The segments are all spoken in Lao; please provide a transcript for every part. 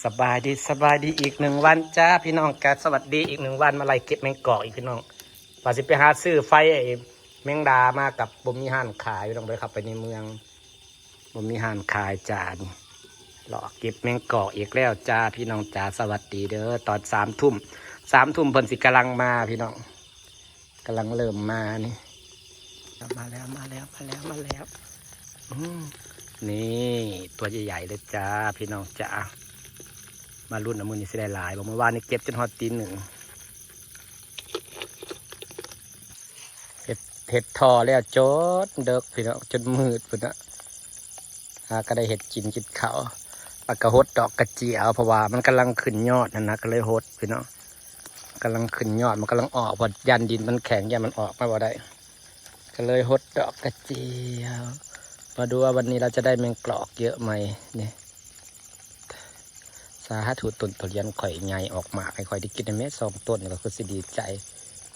ສະບາຍດີ ສະບາຍດີອີກໜຶ່ງວັນຈ້າພີ່ນ້ອງ ກະສະຫວັດດີອີກໜຶ່ງວັນ ມາໄລ່ເກັບແມງກອກອີກພີ່ນ້ອງ ວ່າຊິໄປຫາຊື້ໄຟໄອ້ແມງດາມາ ກັບບໍ່ມີຮ້ານຂາຍພີ່ນ້ອງ ໄດ້ເຂົ້າໄປໃນເມືອງ ບໍ່ມີຮ້ານຂາຍຈ້າ ເລາະເກັບແມງກອກອີກແລ້ວຈ້າພີ່ນ້ອງຈ້າ ສະຫວັດດີເດີ ຕອນສາມທຸ່ມ ສາມທຸ່ມເພິ່ນຊິກຳລັງມາພີ່ນ້ອງ ກຳລັງເລີ່ມມານີ້ ມາແລ້ວ ມາແລ້ວ ມາແລ້ວ ມາແລ້ວ ອືມ ນີ້ ຕົວໃຫຍ່ໆເລີຍຈ້າ ພີ່ນ້ອງຈ້າ ມາລຸ້ນເອົາມື້ນີ້ຊິໄດ້ຫຼາຍບໍ່ ມື້ວານນີ້ເກັບຈົນຮອດຕີໜຶ່ງ ເຮັດ ເຮັດທໍ່ແລ້ວຈົນເດິກພີ່ນ້ອງ ຈົນມືດພຸ້ນນະ ຫາກໍໄດ້ເຮັດກິນ ກິນເຂົ້າ ແລ້ວກໍຫົດດອກກະເຈຍເອົາ ເພາະວ່າມັນກຳລັງຂຶ້ນຍອດຫັ້ນນະ ກໍເລີຍຫົດພີ່ນ້ອງ ກຳລັງຂຶ້ນຍອດ ມັນກຳລັງອອກ ເພາະຢ້ານດິນມັນແຂງ ຢ້ານມັນອອກມາບໍ່ໄດ້ ກໍເລີຍຫົດດອກກະເຈຍ ມາດູວ່າວັນນີ້ເຮົາຈະໄດ້ແມງກອກເຍາະໄໝນີ້ ສາທຸ ຕົ້ນທຸລຽນຂ້ອຍໃຫຍ່ອອກໝາກໃຫ້ຂ້ອຍໄດ້ກິນແດ່ແມ້ ສອງຕົ້ນ ກໍຄືຊິດີໃຈ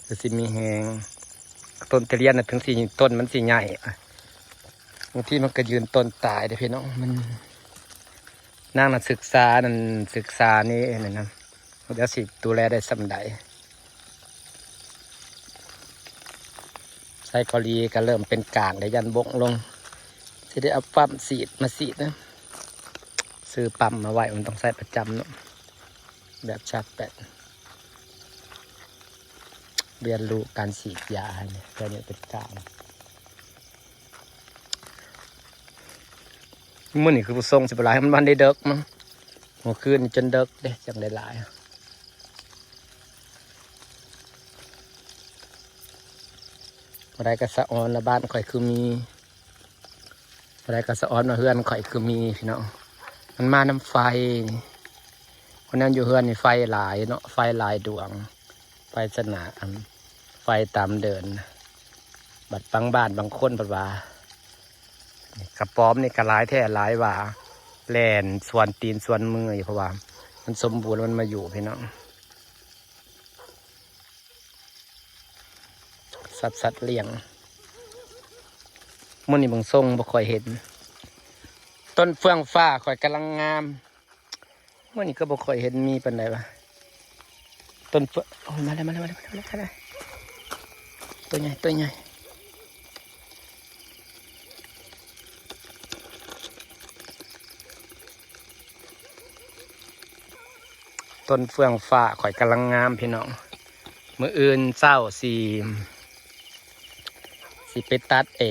ຄືຊິມີແຮງ ຕົ້ນທຸລຽນນະ ເຖິງຊິ ຕົ້ນມັນຊິໃຫຍ່ ບາງທີມັນກໍຢືນຕົ້ນຕາຍເດ້ພີ່ນ້ອງ ມັນ ນາງນະສຶກສານັ້ນ ສຶກສານີ້ນັ້ນນະ ດຽວຊິດູແລໄດ້ສ່ຳໃດ ໄຊກໍລີກໍເລີ່ມເປັນກ້າງແລ້ວ ຢ້ານບົ້ງລົງ ຊິໄດ້ເອົາປ້ຳສີດມາສີດນະ ຊື້ປ້ຳມາໄວ້ ມັນຕ້ອງໃຊ້ປະຈຳເນາະ ແບບຊາກແປດ ຮຽນຮູ້ການສີດຢາໃຫ້ແຖວນີ້ເປັນກ້າງ ມື້ນີ້ຄືຜູ້ຊົງຊິບໍ່ຫຼາຍ ມັນບໍ່ທັນໄດ້ເດິກມັງ ມື້ຄືນນີ້ຈົນເດິກເດ້ ຈັ່ງໄດ້ຫຼາຍ ບໍ່ໄດ້ກະສະອອນລະ ບ້ານຂ້ອຍຄືມີ ບໍ່ໄດ້ກະສະອອນວ່າເຮືອນຂ້ອຍຄືມີພີ່ນ້ອງ ມັນມານຳໄຟ ຄົນນັ້ນຢູ່ເຮືອນນີ້ໄຟຫຼາຍເນາະ ໄຟຫຼາຍດວງ ໄຟສະໜາມ ໄຟຕາມເດີ່ນ ບັດບາງບ້ານບາງຄົນເພິ່ນວ່າ ກະປອມນີ້ກະຫຼາຍແທ້ຫຼາຍວ່າ ແລ່ນຊວນຕີນຊວນມືຢູ່ ເພາະວ່າມັນສົມບູນ ມັນມາຢູ່ພີ່ນ້ອງ ສັດ ສັດລ້ຽງ ມື້ນີ້ເບິ່ງຊົງບໍ່ຄ່ອຍເຫັນ ຕົ້ນເຟືອງຟ້າຂ້ອຍກຳລັງງາມ ມື້ນີ້ກໍບໍ່ຄ່ອຍເຫັນມີປານໃດວ່າ ຕົ້ນເຟືອງ ໂອ້ຍ ມາແລ້ວ ມາແລ້ວ ມາແລ້ວ ມາແລ້ວ ຕົວໃຫຍ່ ຕົວໃຫຍ່ ຕົ້ນເຟືອງຟ້າຂ້ອຍກຳລັງງາມພີ່ນ້ອງ ມື້ອື່ນເຊົ້າຊິ ຊິໄປຕັດເອ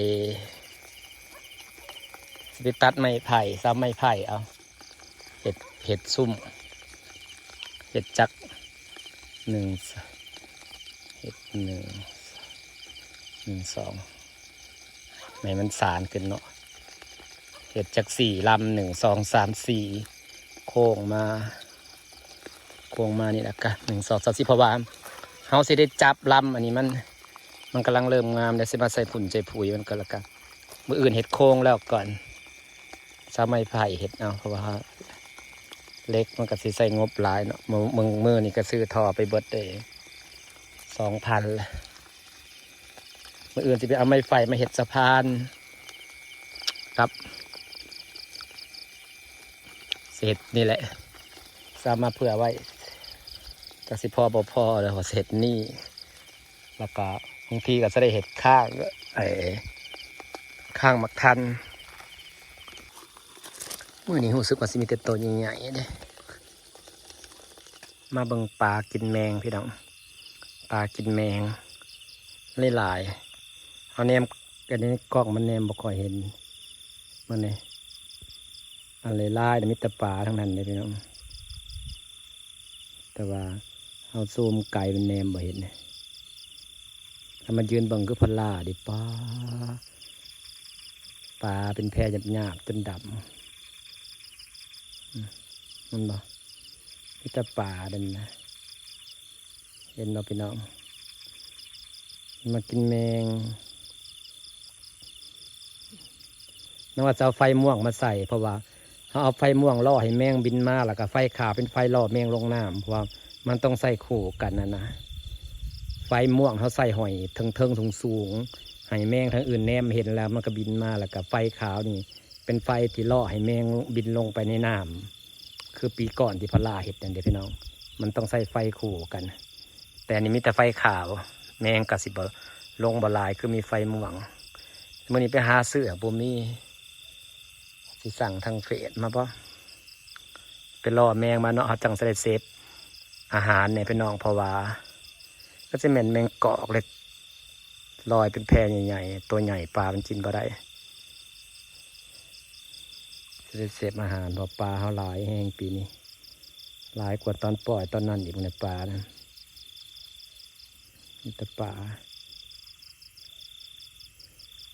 ຊິໄປຕັດໄມ້ໄຜ່ ເສົາໄມ້ໄຜ່ເອົາ ເຮັດ ເຮັດຊຸ້ມ ເຮັດຈັກໜຶ່ງ ເຮັດໜຶ່ງ ໜຶ່ງ ສອງ ໃຫ້ມັນສານຂຶ້ນເນາະ ເຮັດຈັກສີ່ລຳ ໜຶ່ງ ສອງ ສາມ ສີ່ ໂຄ້ງມາ ໂຄ້ງມານີ້ລະກະ ໜຶ່ງ ສອງ ສາມ ສີ່ ເພາະວ່າເຮົາຊິໄດ້ຈັບລຳ ອັນນີ້ມັນ ມັນກຳລັງເລີ່ມງາມແລ້ວ ຊິມາໃສ່ຝຸ່ນໃສ່ປຸ໋ຍມັນກໍລະກະ ມື້ອື່ນເຮັດໂຄ້ງແລ້ວກ່ອນ ເສົາໄມ້ໄຜ່ເຮັດເອົາ ເພາະວ່າເຫຼັກມັນກໍຊິໃຊ້ງົບຫຼາຍເນາະ ມື້ ມື້ ມື້ນີ້ກໍຊື້ທໍ່ໄປເບິດໄດ້ສອງພັນລະ ມື້ອື່ນຊິໄປເອົາໄມ້ໄຜ່ມາເຮັດສະພານ ກັບ ຊິເຮັດນີ້ແຫຼະ ເອົາມາເຜື່ອໄວ້ ຈັກຊິພໍບໍ່ພໍແລ້ວ ຊິເຮັດນີ້ ແລ້ວກໍບາງທີກໍຈະໄດ້ເຮັດຄ້າງ ໄອ້ ຄ້າງໝາກທັນ ມື້ນີ້ຮູ້ສຶກວ່າຊິມີແຕ່ໂຕໃຫຍ່ໆເດ້ ມາເບິ່ງປາກິນແມງພີ່ນ້ອງ ປາກິນແມງຫຼາຍໆ ເຮົາແນມກັນໃນກ້ອງມັນແນມບໍ່ຄ່ອຍເຫັນ ມັນນີ້ ອັນຫຼາຍໆນີ້ມີແຕ່ປາທັງນັ້ນເດ້ພີ່ນ້ອງ ແຕ່ວ່າເຮົາຊູມໄກມັນແນມບໍ່ເຫັນ ຖ້າມາຢືນເບິ່ງຄືພະລາເດ້ ປາ ປາເປັນແພຫຍາບໆຈົນດຳ ເຫັນບໍ່ ມີແຕ່ປາເດ້ນະ ເຫັນບໍ່ພີ່ນ້ອງ ມາກິນແມງ ນຳວ່າຈະເອົາໄຟມ່ວງມາໃສ່ ເພາະວ່າເຮົາເອົາໄຟມ່ວງລໍ້ໃຫ້ແມງບິນມາ ແລ້ວກໍໄຟຂາວເປັນໄຟລໍ້ແມງລົງນ້ຳ ເພາະວ່າມັນຕ້ອງໃຊ້ຄູ່ກັນຫັ້ນນະ ໄຟມ່ວງເຮົາໃສ່ຫ້ອຍເທິງໆສູງໆ ໃຫ້ແມງທາງອື່ນແນມເຫັນແລ້ວມັນກໍບິນມາ ແລ້ວກໍໄຟຂາວນີ້ ເປັນໄຟທີ່ລໍ້ໃຫ້ແມງບິນລົງໄປໃນນ້ຳ ຄື ຄືປີກ່ອນທີ່ພະລາເຮັດນັ້ນເດ້ພີ່ນ້ອງ ມັນຕ້ອງໃຊ້ໄຟຄູ່ກັນ ແຕ່ອັນນີ້ມີແຕ່ໄຟຂາວ ແມງກໍຊິບໍ່ລົງບໍ່ຫຼາຍ ຄືມີໄຟມ່ວງ. ມື້ນີ້ໄປຫາຊື້ບໍ່ມີ ຊິສັ່ງທາງເຟສມາບໍ່ ໄປລໍແມງມາເນາະ ເຮົາຈັ່ງຊິໄດ້ເຊບອາຫານແດ່ພີ່ນ້ອງ ເພາະວ່າກໍຊິແມ່ນແມງກອກເລີຍ ລອຍເປັນແພໃຫຍ່ໆ ໂຕໃຫຍ່ປາມັນກິນບໍ່ໄດ້ ຊິໄດ້ເຊບອາຫານ ເພາະປາເຮົາຫຼາຍແຮງປີນີ້ ຫຼາຍກວ່າຕອນປ່ອຍຕອນນັ້ນອີກ ໃນປານັ້ນ ມີແຕ່ປາ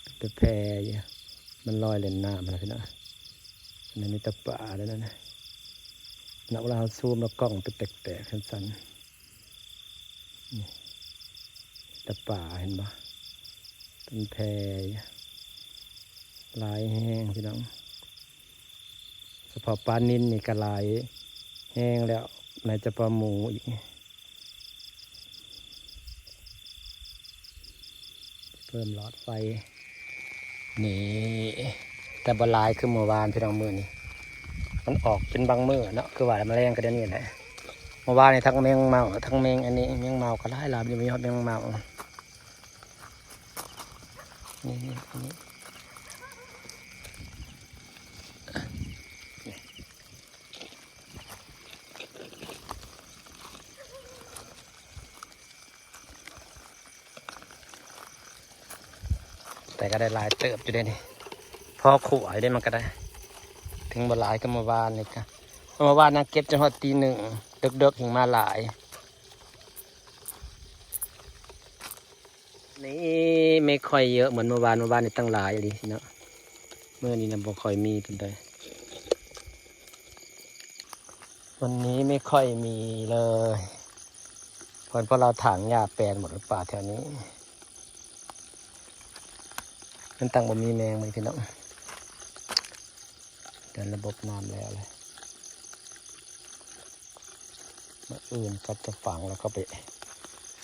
ມີແຕ່ແພຢູ່ ມັນລອຍເຫຼັ້ນນ້ຳຫັ້ນລະພີ່ນ້ອງ ອັນນັ້ນມີແຕ່ປາເດ້ນັ້ນນະ ເວລາເຮົາຊູມແລ້ວກ້ອງເປັນແຕກໆ ສັ່ນໆ ນີ້ ແຕ່ປາເຫັນບໍ່ ເປັນແພຢູ່ ຫຼາຍແຮງພີ່ນ້ອງ ສະເພາະປານິນນີ້ກໍຫຼາຍແຮງແລ້ວ ໄໝຈະປາໝູອີກ ເພີ່ມຫຼອດໄຟ ນີ້ ແຕ່ບໍ່ຫຼາຍຄືມື້ວານພີ່ນ້ອງ ມື້ນີ້ມັນອອກເປັນບາງມື້ເນາະ ຄືວ່າມະແລງກໍດຽວນີ້ແຫຼະ ມື້ວານນີ້ທັງແມງເມົາ ທັງແມງອັນນີ້ ແມງເມົາກໍຫຼາຍໆ ມີຮອດແມງເມົາ ນີ້ໆ ນີ້ ແຕ່ກໍໄດ້ຫຼາຍເຕີບຢູ່ເດ້ນີ້ ພໍຂົ້ວຢູ່ເດ້ ມັນກໍໄດ້ ເຖິງບໍ່ຫຼາຍຄືເມື່ອວານນີ້ກະ ເມື່ອວານນາງເກັບຈົນຮອດຕີໜຶ່ງ ເດິກໆ ແຮ່ງມາຫຼາຍ. ນີ້ ໄມ່ຄ່ອຍເຍອະເໝືອນເມື່ອວານ ເມື່ອວານນີ້ຕັ້ງຫຼາຍອີ່ຫຼີເນາະ ມື້ນີ້ນະບໍ່ຄ່ອຍມີປານໃດ ວັນນີ້ໄມ່ຄ່ອຍມີເລີຍ ເພິ່ນ ເພາະລາວຖາງຫຍ້າແປນໝົດ ປ່າແຖວນີ້ ມັນຕັ້ງບໍ່ມີແມງເລີຍພີ່ນ້ອງ ແຕ່ລະບົບນ້ຳແລ້ວເລີຍ. ມື້ອື່ນກໍຈະຝັງ ແລ້ວກໍໄປ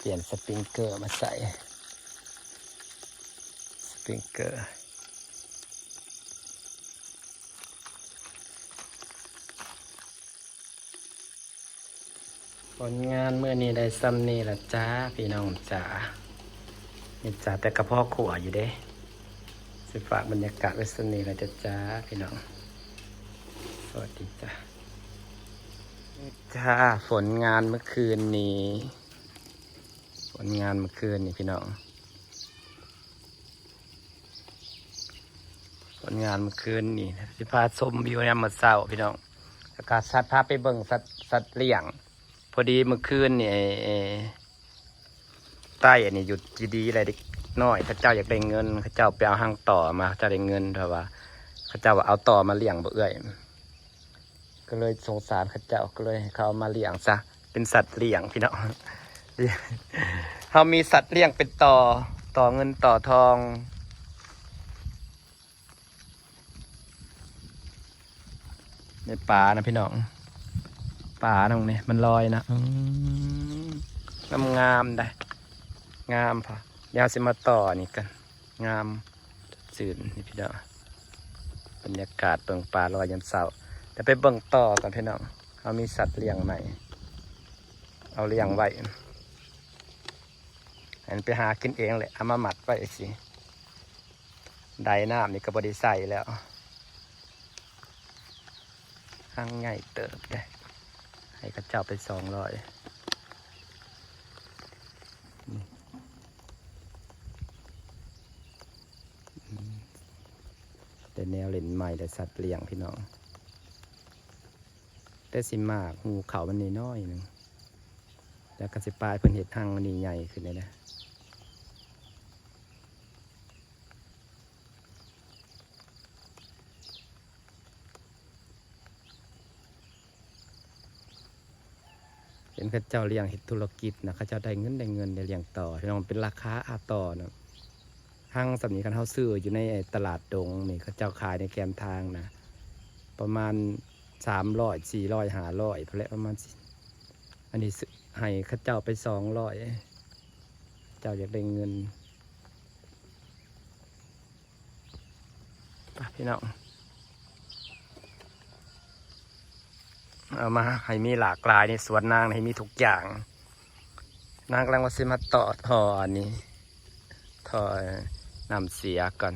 ປ່ຽນສະປຣິງເກີມາໃສ່ ສະປຣິງເກີ. ຜົນງານມື້ນີ້ໄດ້ສ່ຳນີ້ລະຈ້າ ພີ່ນ້ອງຈ້າ ນີ້ຈ້າ ແຕ່ກໍພໍຂົ້ວຢູ່ເດ້. ຊິຝາກບັນຍາກາດໄວ້ສ່ຳນີ້ລະເດີຈ້າ ພີ່ນ້ອງ ສະຫວັດດີຈ້າ. ນີ້ຈ້າ ຜົນງານມື້ຄືນນີ້ ຜົນງານມື້ຄືນນີ້ພີ່ນ້ອງ ຜົນງານມື້ຄືນນີ້ ຊິພາຊົມວິວຍາມມື້ເຊົ້າພີ່ນ້ອງ ແລ້ວກະສັດ ພາໄປເບິ່ງສັດ ສັດລ້ຽງ. ພໍດີມື້ຄືນນີ້ ໄອ້ ໄອ້ ໃຕ້ອັນນີ້ຢູ່ດີໆ ແລ້ວເດັກນ້ອຍເຂົາເຈົ້າຢາກໄດ້ເງິນ ເຂົາເຈົ້າໄປເອົາຮັງຕໍ່ມາ ເຂົາເຈົ້າໄດ້ເງິນ ເພາະວ່າເຂົາເຈົ້າວ່າເອົາຕໍ່ມາລ້ຽງບໍ່ເອື້ອຍ ກໍເລີຍສົງສານເຂົາເຈົ້າ ກໍເລີຍໃຫ້ເຂົາເອົາມາລ້ຽງຊະ ເປັນສັດລ້ຽງພີ່ນ້ອງ. ເຮົາມີສັດລ້ຽງເປັນຕໍ່ ຕໍ່ເງິນຕໍ່ທອງ. ໃນປ່ານະພີ່ນ້ອງ ປ່ານຳນີ້ມັນລອຍນະ ອືມ ງາມໆ ໄດ໋ ງາມພໍ. ດຽວເຮົາຊິມາຕໍ່ນີ້ກັນ ງາມ ຊື່ນນີ້ພີ່ນ້ອງ ບັນຍາກາດເບິ່ງປາລອຍຍາມເຊົ້າ. ແຕ່ໄປເບິ່ງຕໍ່ກ່ອນພີ່ນ້ອງ ເຮົາມີສັດລ້ຽງໃໝ່ ເອົາລ້ຽງໄວ້ ໃຫ້ມັນໄປຫາກິນເອງແຫຼະ ເອົາມາມັດໄວ້ຊີ້. ໄດນ້ຳນີ້ກໍບໍ່ໄດ້ໃສ່ແລ້ວ ຮັງໃຫຍ່ເຕີບເດ້ ໃຫ້ເຂົາເຈົ້າໄປສອງຮ້ອຍ. ໄດ້ແນວຫຼິ້ນໃໝ່ ໄດ້ສັດລ້ຽງພີ່ນ້ອງ ແຕ່ຊິມາກ ຮູເຂົ້າມັນນ້ອຍໆ ໜຶ່ງ ແລ້ວກໍຊິປາຍເພິ່ນເຮັດຮັງອັນນີ້ໃຫຍ່ຂຶ້ນເດ້. ເຫັນເຂົາເຈົ້າລ້ຽງເຮັດທຸລະກິດນະ ເຂົາເຈົ້າໄດ້ເງິນ ໄດ້ເງິນ ໄດ້ລ້ຽງຕໍ່ ພີ່ນ້ອງ ເປັນລາຄາອາຕໍ່ນະ. ຮັງສ່ຳນີ້ ຄັນເຮົາຊື້ຢູ່ໃນຕະຫຼາດດົງນີ້ ເຂົາເຈົ້າຂາຍໃນແຄມທາງນະ ປະມານສາມຮ້ອຍ ສີ່ຮ້ອຍ ຫ້າຮ້ອຍພຸ້ນແຫຼະ ປະມານ ອັນນີ້ໃຫ້ເຂົາເຈົ້າໄປສອງຮ້ອຍ ເຈົ້າຢາກໄດ້ເງິນ. ໄປພີ່ນ້ອງ ເອົາມາໃຫ້ມີຫຼາກຫຼາຍໃນສວນນາງ ໃຫ້ມີທຸກຢ່າງ. ນາງກຳລັງວ່າຊິມາຕໍ່ທໍ່ອັນນີ້ ທໍ່ນ້ຳເສຍກ່ອນ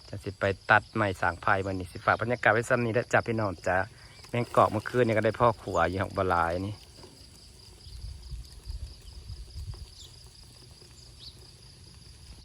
ຈັ່ງຊິໄປຕັດໄມ້ສ້າງໄຟ. ມື້ນີ້ຊິຝາກບັນຍາກາດໄວ້ສ່ຳນີ້ເດີຈ້າພີ່ນ້ອງຈ້າ. ແມງກອກມື້ຄືນນີ້ກໍໄດ້ພໍຂົວຢູ່ ຫາກບໍ່ຫຼາຍນີ້.